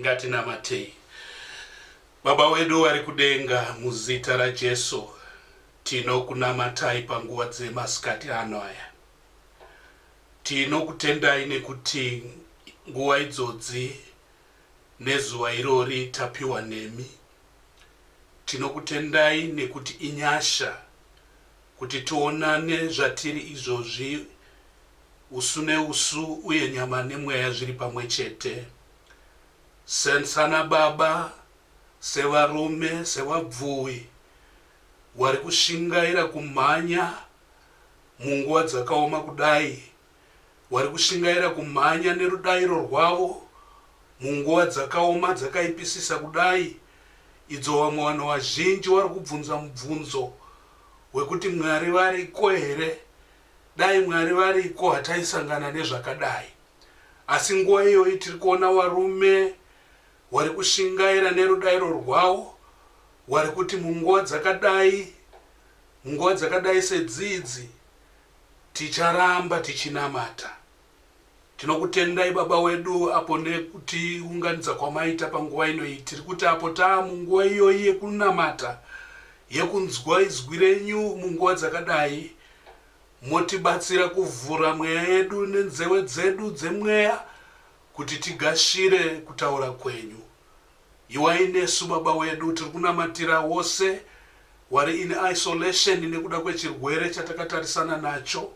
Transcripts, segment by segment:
Ngatinamatei. Baba wedu vari kudenga, muzita raJesu, tinokunamatai panguva dzemasikati ano aya. Tinokutendai nekuti nguva idzodzi nezuva irori tapiwa nemi. Tinokutendai nekuti inyasha kuti tionane zvatiri izvozvi usu neusu uye nyama nemweya zviri pamwe chete. Sana baba, sevarume, sevabvuwi wari kushingaira kumhanya munguva dzakaoma kudai, wari kushingaira kumhanya nerudairo rwavo munguva dzakaoma dzakaipisisa kudai, idzo vamwe vanhu vazhinji wari kubvunza mubvunzo wekuti Mwari variko here? Dai Mwari variko hataisangana nezvakadai. Asi nguva iyoyi tiri kuona warume wari kushingaira nerudairo rwawo wari kuti munguva dzakadai, munguva dzakadai sedzidzi, ticharamba tichinamata. Tinokutendai Baba wedu apo nekutiunganidza kwamaita panguva ino iyi. Tiri kuti apo taa munguva iyoyi yekunamata, yekunzwa izwi renyu munguva dzakadai, motibatsira kuvhura mweya yedu nenzewe dzedu dzemweya kuti tigashire kutaura kwenyu. Iwai nesu Baba wedu, tiri kunamatira wose wari in isolation nekuda kwechirwere chatakatarisana nacho.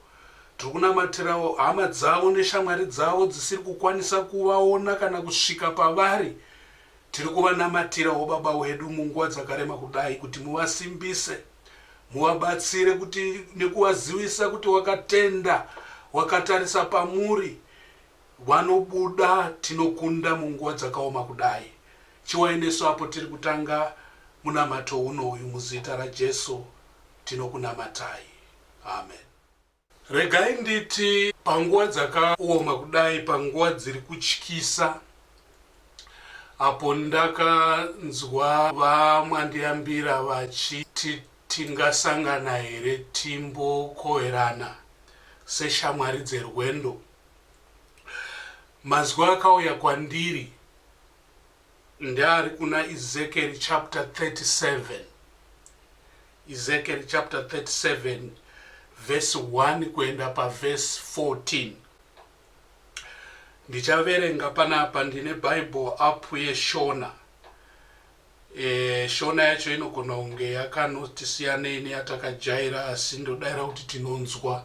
Tiri kunamatira hama dzavo neshamwari dzavo dzisiri kukwanisa kuvaona kana kusvika pavari. Tiri kuvanamatirawo Baba wedu munguva dzakarema kudai kuti muvasimbise, muvabatsire kuti nekuvazivisa kuti wakatenda, wakatarisa pamuri. Vanobuda tinokunda munguva dzakaoma kudai. Chiwai nesu apo tiri kutanga munamato uno uyu muzita raJesu tinokunamatai. Amen. Regai nditi panguva dzakaoma kudai, panguva dziri kutyisa, apo ndakanzwa vaMwandiyambira vachiti tingasangana here timbokoherana seshamwari dzerwendo, Mazwi akauya kwandiri ndeari kuna Ezekieri chapter 37. Ezekieri chapter 37 verse 1 kuenda paverse 14. Ndichaverenga panapa ndine Bible app yeShona. E, Shona yacho inogona kunge yakanoti siyanei neyatakajaira asi ndodaira kuti tinonzwa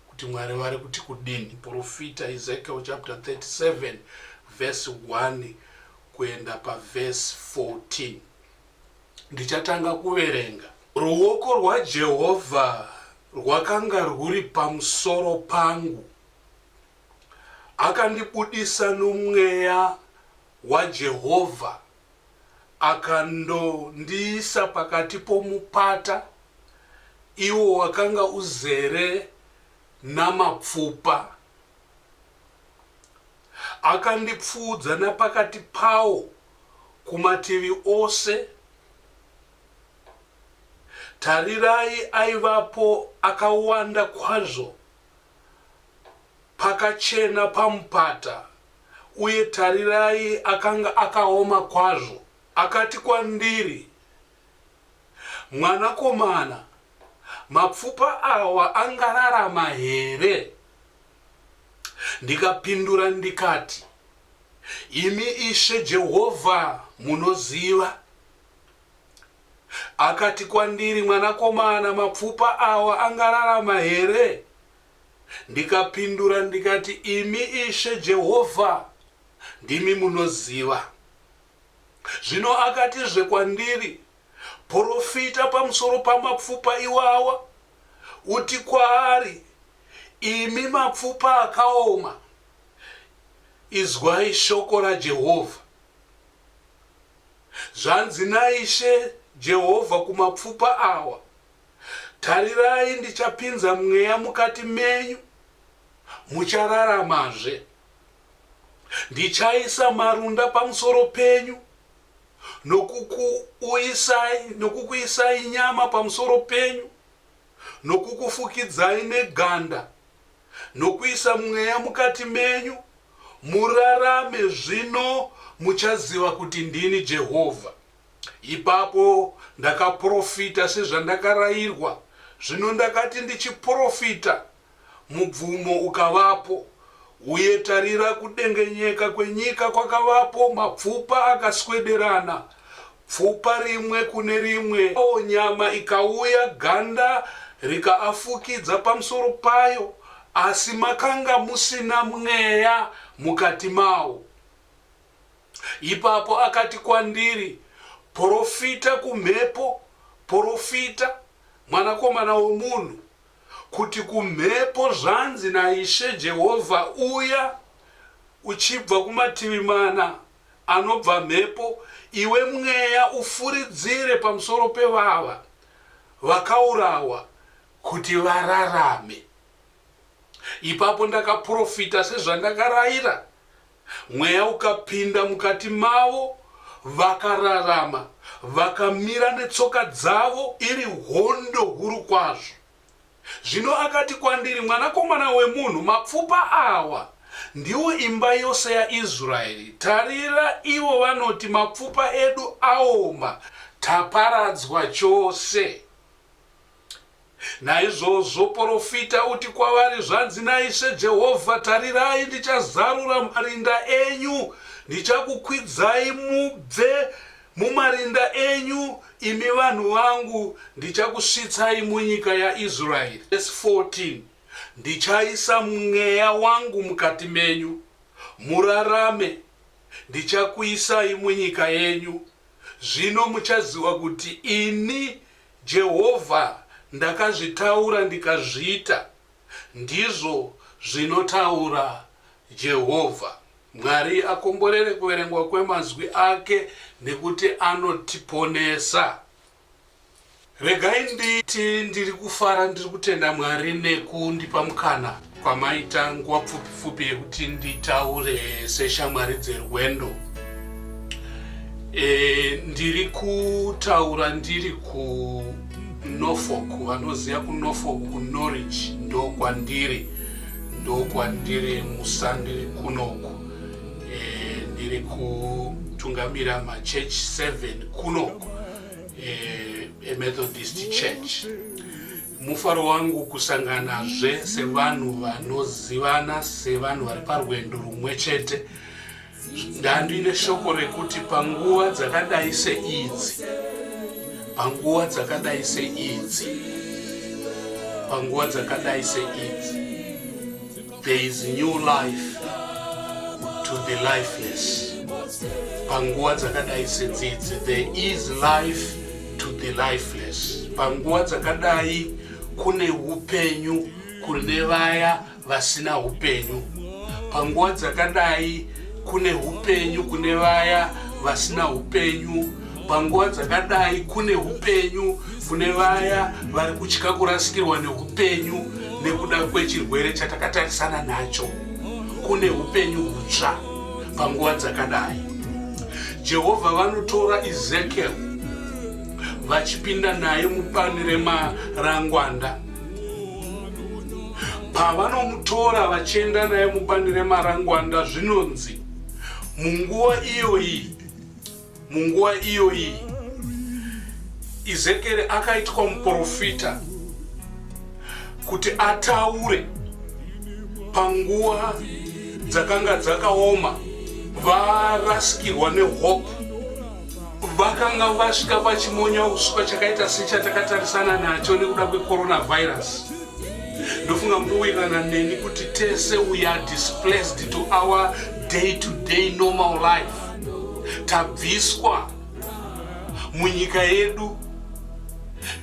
kuti Mwari vari kuti kudini. Profita Ezekiel chapter 37 verse 1 kuenda paverse 14. Ndichatanga kuverenga. Ruoko rwaJehovha rwakanga rwuri pamusoro pangu, akandibudisa nomweya waJehovha akandondiisa pakati pomupata, iwo wakanga uzere namapfupa. Akandipfuudza napakati pawo kumativi ose, tarirai, aivapo akawanda kwazvo pakachena pamupata, uye tarirai, akanga akaoma kwazvo. Akati kwandiri, Mwanakomana, mapfupa awa angararama here? Ndikapindura ndikati, Imi Ishe Jehovha munoziva. Akati kwandiri, Mwanakomana, mapfupa awa angararama here? Ndikapindura ndikati, Imi Ishe Jehovha, ndimi munoziva. Zvino akatizve kwandiri, Porofita pamusoro pamapfupa iwawa, uti kwaari, Imi mapfupa akaoma, izwai shoko raJehovha. Zvanzi naIshe Jehovha kumapfupa awa, Tarirai, ndichapinza mweya mukati menyu, muchararamazve. Ndichaisa marunda pamusoro penyu, nokukuuyisai, nokukuisai nyama pamusoro penyu, nokukufukidzai neganda, nokuisa mweya mukati menyu, murarame, zvino muchaziva kuti ndini Jehovha. Ipapo ndakaprofita sezvandakarayirwa. Zvino ndakati ndichiprofita, mubvumo ukavapo, uye tarira kudengenyeka kwenyika kwakavapo, mapfupa akaswederana, pfupa rimwe kune rimwe, nyama ikauya, ganda rikaafukidza pamusoro payo, asi makanga musina mweya mukati mawo. Ipapo akati kwandiri, Porofita kumhepo, porofita, mwanakomana womunhu, kuti kumhepo, Zvanzi naIshe Jehovha, Uya uchibva kumativi mana anobva mhepo, iwe mweya, ufuridzire pamusoro pevava vakaurawa, kuti vararame. Ipapo ndakaprofita sezvandakaraira, mweya ukapinda mukati mavo, vakararama, vakamira netsoka dzavo, iri hondo huru kwazvo. Zvino akati kwandiri, Mwanakomana wemunhu, mapfupa awa ndiwo imba yose yaIsraeri. Tarira, ivo vanoti, Mapfupa edu aoma, taparadzwa chose. Naizvozvo porofita uti kwavari, Zvanzi naIshe Jehovha, Tarirai, ndichazarura marinda enyu, ndichakukwidzai mubve mumarinda enyu, imi vanhu vangu, ndichakusvitsai munyika yaIsraeri. Vhesi 14, Ndichaisa mweya wangu mukati menyu, murarame, ndichakuisai munyika yenyu, zvino muchaziva kuti ini Jehovha ndakazvitaura ndikazviita, ndizvo zvinotaura Jehovha. Mwari akomborere kuverengwa kwemazwi ake nekuti anotiponesa. Regai nditi ndiri kufara, ndiri kutenda Mwari nekundipa mukana kwamaita nguva pfupi pfupi yekuti nditaure seshamwari dzerwendo. E, ndiri kutaura ndiri kuNorfolk, vanoziva kuNorfolk, kuNorwich ndokwandiri, ndokwandiri musandiri kunoku. E, ndiri kutungamira machurch 7 kunoku e, eMethodist Church. Mufaro wangu kusanganazve sevanhu vanozivana, sevanhu vari parwendo rumwe chete. Ndandine shoko rekuti panguva dzakadai seidzi, panguva dzakadai seidzi, panguva dzakadai seidzi, there is new life to the lifeless. Panguva dzakadai sedzidzi, there is life to the lifeless. Panguva dzakadai kune upenyu kune vaya vasina upenyu. Panguva dzakadai kune upenyu kune vaya vasina upenyu. Panguva dzakadai kune upenyu kune vaya vari kutya kurasikirwa neupenyu nekuda kwechirwere chatakatarisana nacho. Kune upenyu hutsva panguva dzakadai. Jehovha vanotora Ezekiel vachipinda naye mubani remarangwanda. Pavanomutora vachienda naye mubani remarangwanda, zvinonzi munguva iyoyi, munguva iyoyi Ezekiel akaitwa muprofita kuti ataure panguva dzakanga dzakaoma, varasikirwa nehope, vakanga vasvika pachimonya uswa chakaita sechatakatarisana nacho nekuda kwecoronavirus. Ndofunga munowirirana neni kuti tese we are displaced to our day to day normal life. Tabviswa munyika yedu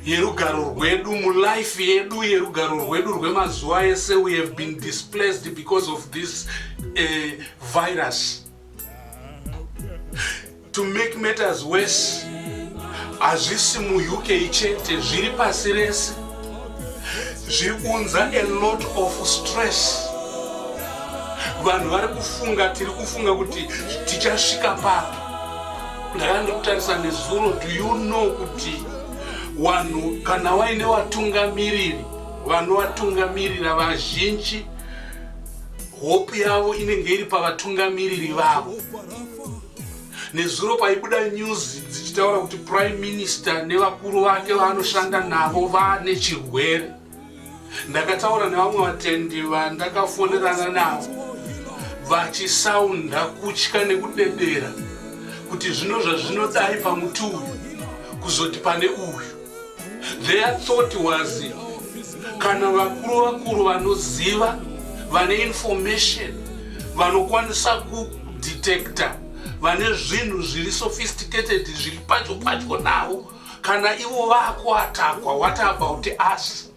yerugaro rwedu, mulife yedu yerugaro rwedu rwemazuva ese. We have been displaced because of this virus. To make matters worse, hazvisi muUK chete, zviri pasi rese, zviri kuunza a lot of stress. Vanhu vari kufunga, tiri kufunga kuti tichasvika papi. Ndakanga ndiri kutarisa nezuro, do you know kuti vanhu kana vaine vatungamiriri vanovatungamirira vazhinji Hope yavo inenge iri pavatungamiriri vavo. Nezuro paibuda news dzichitaura kuti prime minister nevakuru vake vaanoshanda navo vane chirwere. Ndakataura nevamwe vatendi vandakafonerana navo vachisaunda kutya nekudedera kuti zvino zvazvinodai pamuti uyu kuzoti pane uyu. Their thought was kana vakuru vakuru vanoziva vane information vanokwanisa kudetecta vane zvinhu zviri sophisticated zviri padyo padyo navo kana ivo vakuatakwa, what about us?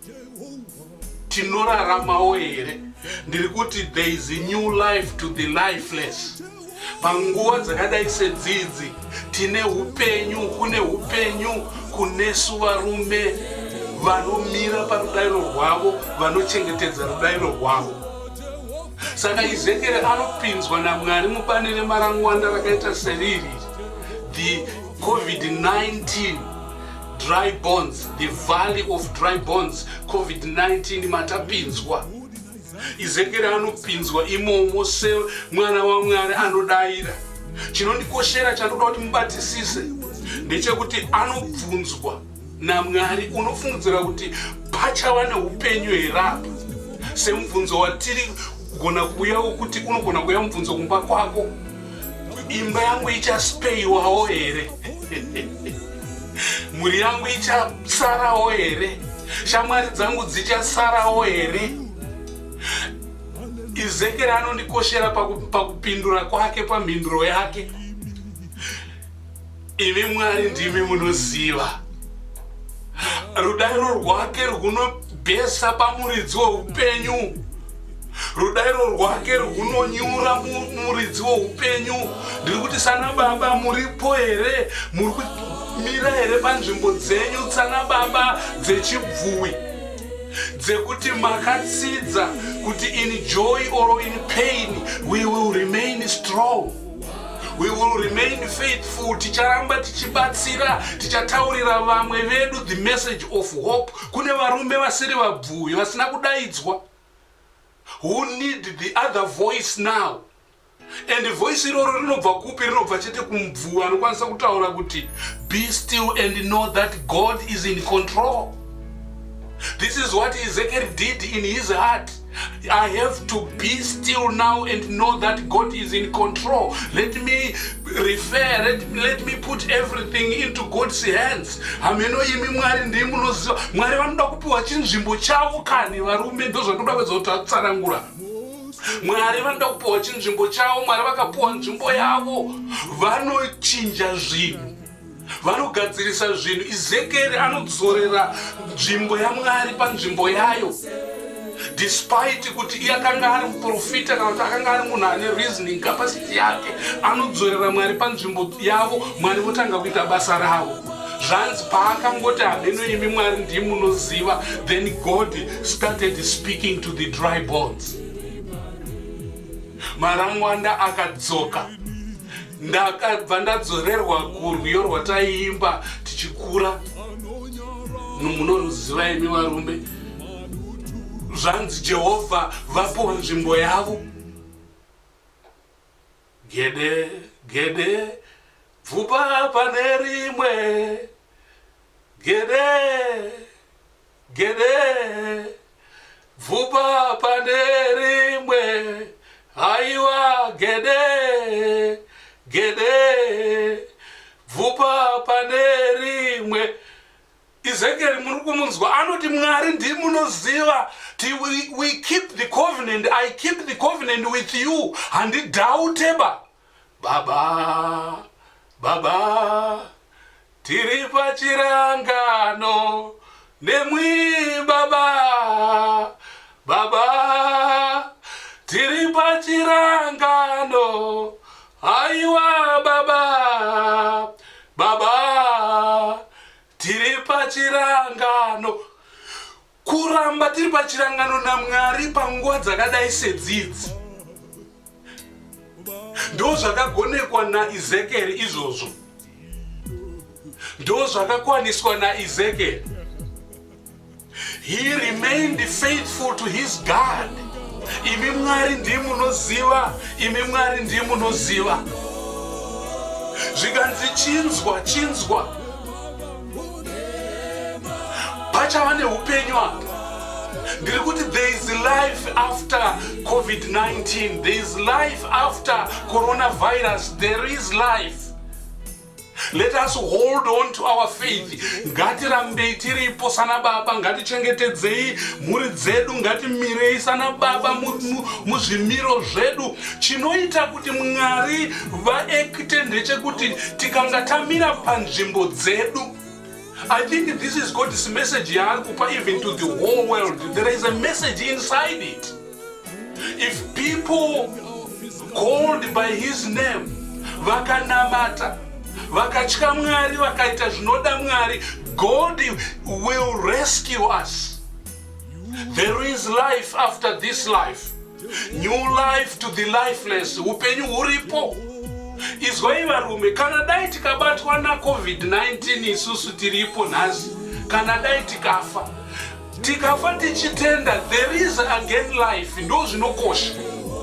Tinoraramawo here? Ndiri kuti there is a new life to the lifeless. Panguva dzakadai sedzidzi tine upenyu, kune upenyu kunesu varume vanomira parudairo rwavo, vanochengetedza rudairo rwavo. Saka Ezekiel anopinzwa naMwari mubani remarangwanda rakaita seriri, the COVID-19 dry bones, the valley of dry bones, COVID-19 matapinzwa. Ezekiel anopinzwa imomo semwana waMwari anodaira. Chinondikoshera chandoda kuti mubatisise ndechekuti anobvunzwa naMwari, unofungidzira kuti pachava neupenyu here apa? Semubvunzo watiri kugona kuuya wokuti unogona kuuya mubvunzo kumba kwako, imba yangu ichaspeiwawo here? Mhuri yangu ichasarawo here? Shamwari dzangu dzichasarawo here? Ezekiel anondikoshera pakupindura kwake, pamhinduro yake. Imi Mwari ndimi munoziva. Rudairo rwake rwunobhesa pamuridzi weupenyu. Rudairo rwake rwunonyura muridzi weupenyu. Ndiri kuti sana baba muripo here? Muri kumira here panzvimbo dzenyu tsana baba dzechibvuwi dzekuti makatsidza kuti in joy or in pain we will remain strong, we will remain faithful. Ticharamba tichibatsira, tichataurira vamwe vedu the message of hope. Kune varume vasiri vabvuwi vasina kudaidzwa who need the other voice now, and voice iroro rinobva kupi? Rinobva chete kumubvuwi anokwanisa kutaura kuti be still and know that God is in control. This is what Ezekiel did in his heart. I have to be still now and know that God is in control. Let me refer, let me put everything into God's hands. Hameno imi Mwari ndimi munoziva. Mwari vanoda kupiwa chinzvimbo chavo kani varume, ndozvandoda kuedza kutsanangura. Mwari vanoda kupiwa chinzvimbo chavo. Mwari vakapiwa nzvimbo yavo, vanochinja zvinhu, vanogadzirisa zvinhu. Ezekieri anodzorera nzvimbo yaMwari panzvimbo yayo, despite kuti iye akanga ari muprofita kana kuti akanga ari munhu ane reasoning capacity yake. Anodzorera Mwari panzvimbo yavo, Mwari votanga kuita basa ravo. Zvanzi paakangoti hameno imi Mwari ndimi munoziva, then God started speaking to the dry bones. Marangwanda akadzoka. Ndakabva ndadzorerwa kurwiyo rwataiimba tichikura, munoruziva imi varume. Zvanzi Jehovha vapiwa nzvimbo yavo. Gede gede bvupa pane rimwe, gede gede bvupa pane rimwe, haiwa gede gede bvupa pane rimwe. Ezekiel muri kumunzwa anoti Mwari ndimi munoziva. We keep the covenant, I keep the covenant with you. Handidhauteba baba, baba tiri pachirangano nemwi baba, baba tiri pachirangano, haiwa baba, baba tiri pachirangano. Kuramba tiri pachirangano naMwari panguva dzakadai sedzidzi ndo zvakagonekwa naEzekieri izvozvo, ndo zvakakwaniswa naEzekieri. He remained faithful to his God. Imi Mwari ndii munoziva, imi Mwari ndii munoziva. Zvikanzi chinzwa, chinzwa, pachava neupenyu apa. Ndiri kuti there is life after COVID-19, there is life after coronavirus, there is life. Let us hold on to our faith. Ngatirambei tiripo sana baba, ngatichengetedzei mhuri dzedu, ngatimirei sana baba muzvimiro zvedu. Chinoita kuti Mwari vaekte ndechekuti tikanga tamira panzvimbo dzedu. I think this is God's message yaari kupa even to the whole world. There is a message inside it. If people called by his name vakanamata, vakatya Mwari, vakaita zvinoda Mwari, God will rescue us. There is life after this life, new life to the lifeless. Upenyu huripo. Izwai varume, kana dai tikabatwa naCOVID-19 isusu tiripo nhasi, kana dai tikafa, tikafa tichitenda, there is again life. Ndo zvinokosha.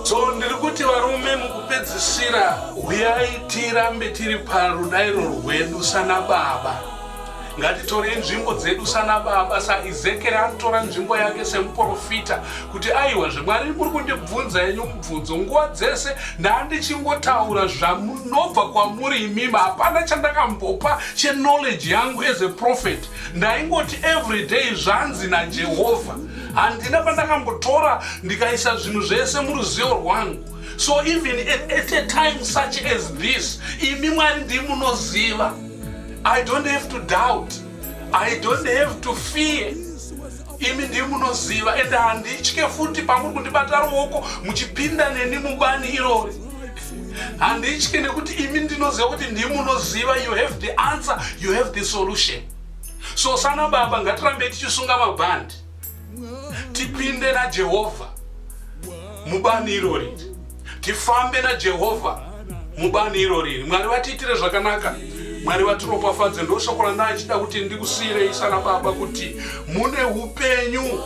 So ndiri kuti varume, mukupedzisira, huyai tirambe tiri parudairo rwedu sana baba. Ngatitorei nzvimbo dzedu sana baba, saEzekieri anotora nzvimbo yake semuprofita kuti aiwa, zveMwari muri kundibvunza yenyu mubvunzo nguva dzese, ndandichingotaura zvamunobva kwamuri imimi. Hapana chandakambopa cheknowledge yangu as a prophet. Ndaingoti every day zvanzi naJehovha. Handina pandakambotora ndikaisa zvinhu zvese muruzivo rwangu. So even at a time such as this, imi Mwari ndimunoziva. I don't have to doubt, I don't have to fear. Imi ndimunoziva, ende handitye futi pamuri kundibata ruoko muchipinda neni mubani irori. Handitye nekuti imi ndinoziva kuti ndimunoziva. You have the answer, you have the solution. So sana baba, ngatirambe tichisunga mabhandi, tipinde naJehovha mubani irori, tifambe naJehovha mubani irori. Mwari vatiitire zvakanaka, Mwari vatiropafadze. Ndo shoko randachida kuti ndikusiyirei sana baba, kuti mune upenyu.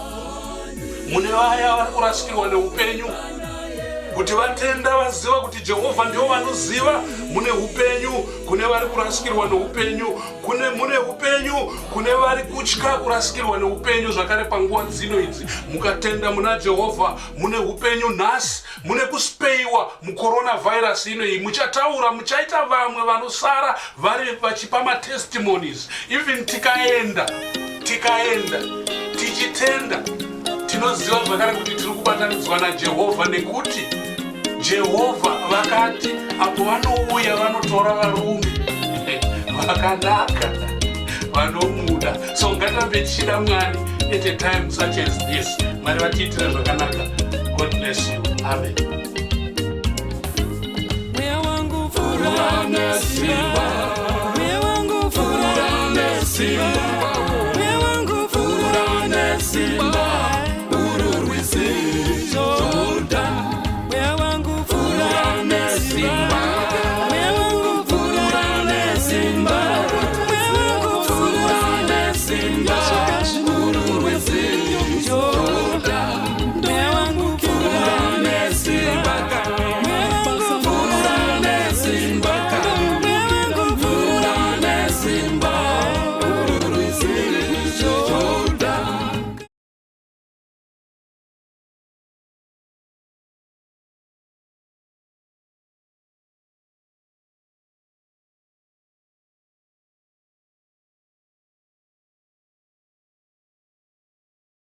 Mune vaya vari kurasikirwa neupenyu, kuti vatenda vaziva kuti Jehovha ndivo vanoziva. Mune upenyu kune vari kurasikirwa neupenyu, kune mune upenyu kune vari kutya kurasikirwa neupenyu zvakare. Panguva dzino idzi, mukatenda muna Jehovha, mune upenyu nhasi. Mune kuspeiwa mucoronavirus ino iyi. Muchataura, muchaita vamwe vanosara vari vachipa matestimonies. Even tikaenda, tikaenda tichitenda, tinoziva zvakare kuti tiri kubatanidzwa naJehovha, nekuti Jehovha vakati apo vanouya vanotora varume vakanaka vanomuda. So ngatirambe tichida Mwari at a time such as this. Mwari vatiitire zvakanaka. God bless you. Amen. Mweya wangu pfura.